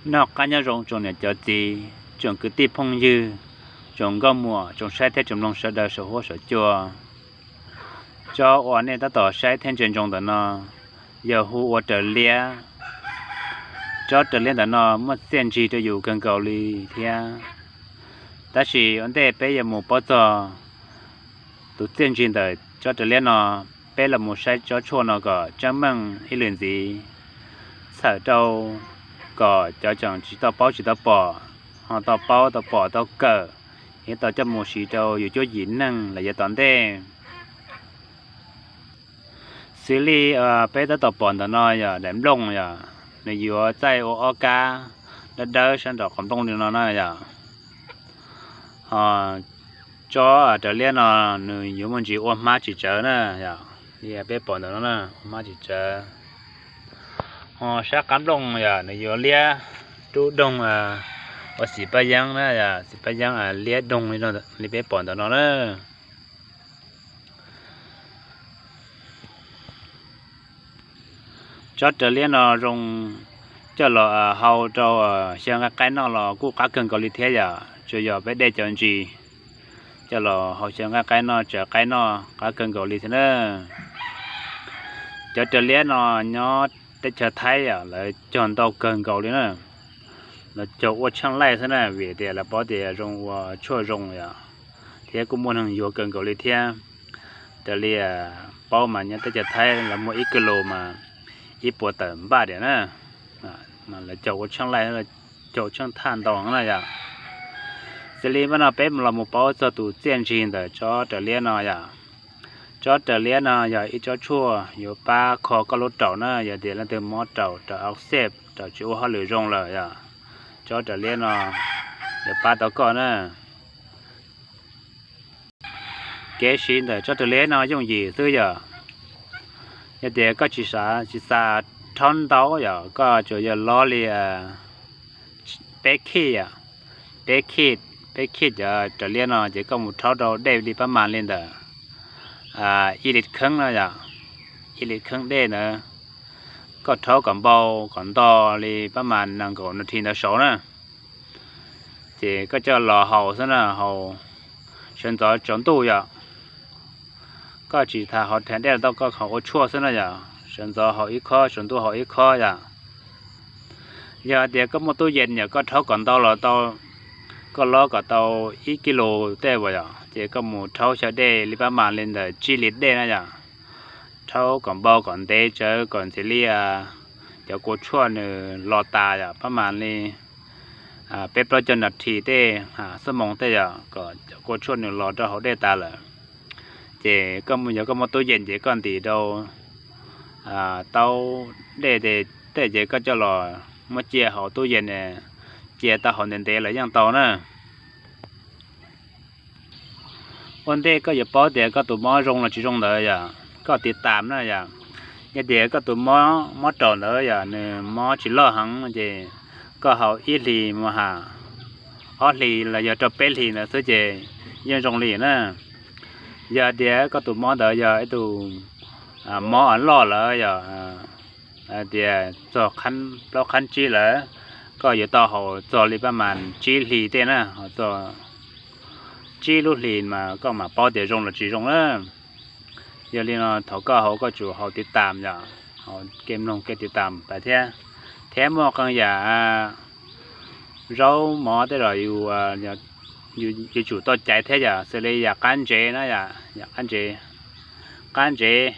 Noj qab nyob zoo tsoom niam cov txiv, tsoom kwv tij phooj ywg, tsoom nkauj muam, tsoom saib thiab tsoom mloog sawv daws saum huab saum cua. Tsob uas nej tab tom saib thiab ntsia ntsoov ntawm no yog hu ua raws liab. Tsob raws liab ntawm no muaj txiaj ntsig rau yus kawg nkaus li thiab. Tab sis ua ntej peb yuav mus paub txog tus txiaj ntsig ntawm tsob raws liab no, peb los mus saib tsob tshuaj no kom tseeb meej ib lwm ntxiv, txhawm rau kom cov tseem tsis tau paub tsis tau pom ho tau paub tau pom tau kawm, thiab tau coj mus siv rau yus cuab yim neej los yav tom ntej. Xws li peb tab tom pom ntawm no yog daim nplooj yom, nws yuav txaij ua ob kab dawb dawb sab nraum qhov nplooj li no na yom. Ho tsob raws liab no nws yuav muaj ntsis ua hmab tsis tsawv na yom, li peb pom ntawm no na, ua hmab tsis tsawv. Ho sab qab nplooj yom, nws yuav liab rub doog ua xim paj yeeb na yom, xim paj yeeb liab doog li peb pom ntawm no na. Tsob raws liab no zoo coj los hau rau xyaw nqaij qaib noj los kuj qab kawg nkaus li thiab yom, tsuas yog peb dej cov ntsis coj los hau xyaw nqaij qaib noj, tsaws qaib noj qab kawg nkaus li thiab na. Cov raws liab no nyob teb chaws Thaib yom, lawv cog ntau kawg nkaus li na. Lawv cog ua tsheej laij xwb na, vim tias lawv paub tias zoo ua tshuaj zoo yom, thiab kuj muaj neeg yuav kawg nkaus li thiab. Raws li paub mas nyob teb chaws Thaib lawv muaj ib kis lus mas ib puas tawm npaj diam na. Lawv cog ua tsheej laij, cog ua tsheej thaj ntau na yom. Xws li pab no peb los mus paub txog tus txiaj ntsig ntawm tsob raws liab no yom. Tsob raws liab no yog ib tsob tshuaj yuav pab kho koj lub raum na, yog tias leej twg mob raum, raum au xej, raum tsis ua hauj lwm zoo lawm yom, tsob raws liab no yuav pab tau koj na. Kev siv ntawm tsob raws liab no yooj yim xwb yom. Yog tias koj tsis xav, tsis xav rhaub ntau yom, koj tsuas yog lob li peb khij, peb khij, peb khij cov raws liab no ces koj mus rhaub rau dej li pab mas li ntawm ib lis kheeb no yom, ib lis kheeb dej ntawd, koj rhaub kom npau kom nto li pab mas nees nkaum nas this ntawd saud na. Ces koj coj los haus xwb na, haus sawv ntxov tsaus ntuj yom. Koj tsis tas haus theem dej los tau, koj haus ua tshuaj xwb na yom, sawv ntxov haus ib khob, tsaus ntuj haus ib khob yom. Yog tias koj muaj tub yees yom, koj rhaub kom ntau los tau, koj lob kom tau ib kis lus tej uas yom, ces koj mus rhaub xyaw dej li pab mas li ntawm tsib lis dej na yom. Rhaub kom npau kom ntev tsawv kom ntxim li cov kua tshuaj nws los tas yom, pab mas li peb plaub caug nas this tej, xuab moos tej yom, kom cov kua tshuaj nws los rau hauv dej tas lawm. Ces koj mus, yog koj muaj tub yees ces koj ntim rau taub dej tej ces koj coj los muab cia hauv tub yees, cia tau hauv ntev ntev los yeej tau na. Ua ntej koj yuav paub tias koj tus mob zoo los tsis zoo ntawd yom, koj tiv tam na yom. Yog tias koj tus mob, mob raum ntawd yom, nws mob tsis loj heev ces koj haus ib hlis mus ha, ob hlis los yog rau peb hlis ntawd xwb ces yeej zoo li na. Yog tias koj tus mob ntawd yog ib tus mob loj lawm yom, tias txog plaub qhab tsib lawm, koj yuav tau haus txog li pab mas tsib hlis tej na, txog tsib lub hlis mas koj mam paub tias zoo los tsis zoo na. Yog li no thaum koj haus koj tsum haus tiv tam yom, haus kev mloog kev tiv tam pab thiab. Thiab muaj qee yam zaub mov tej los yuav tsum tau caiv thiab yom, xws li yam qab ntsev na yom, yam qab ntsev, qab ntsev,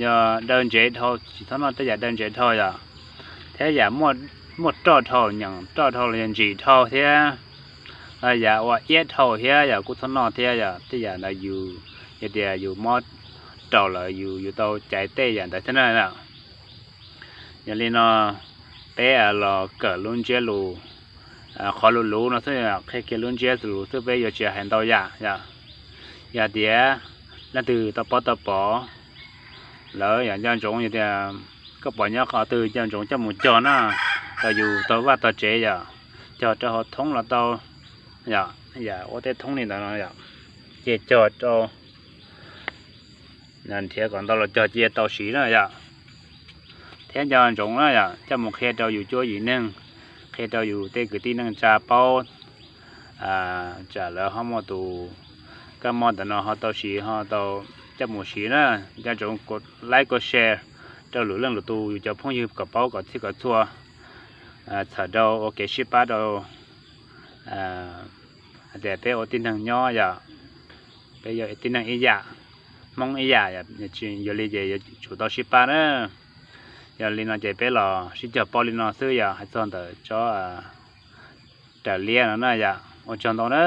yog daw ntsev dhau, tsis txhob noj tej yam daw ntsev dhau yom. Thiab yam muaj roj dhau, nyeem roj dhau los yog ntsim dhau thiab, los yam ua iab dhau thiab yom, kuj txhob noj thiab yom. Tej yam ntawd yus, yog tias yus mob raum lawm yus yuav tau caiv tej yam ntawd thiab na. Yog li no peb los kawm lub ntsiab lus, qhov lus luv no xwb, qhia kiag lub ntsiab lus xwb, peb yuav tsis hais ntau yam yom. Yog tias leej twg tau paub tau pom lawm yom, nco ntsoov, yog tias koj pom nyob qhov twg nco ntsoov coj mus cog na, rau yus tau vaj tau tsev yom, cog rau hauv thoob los tau yom, yam ua tej thoob li ntawd no yom, ces cog rau nrhiav kom ntau los cog cia tau siv na yom. Thiab nco ntsoov na yom, coj mus qhia rau yus cuab yim neeg, qhia rau yus tej kwv tij neej tsa paub, tsam lawv ho muaj tus kab mob ntawm no ho tau siv ho tau coj mus siv na. Nco ntsoov like, share rau lwm leej lwm tus yus cov phooj ywg kom paub kom txhij kom txhua, txhawm rau ua kev sib pab rau hais tias peb ua tib neeg nyob yom, peb yog tib neeg ib yam, Hmoob ib yam, yog li ces yuav tsum tau sib pab na. Yog li no ces peb los sib cog paub li no xwb, yog hais txog ntawm tsob raws liab no na yom. Ua tsaug ntau na.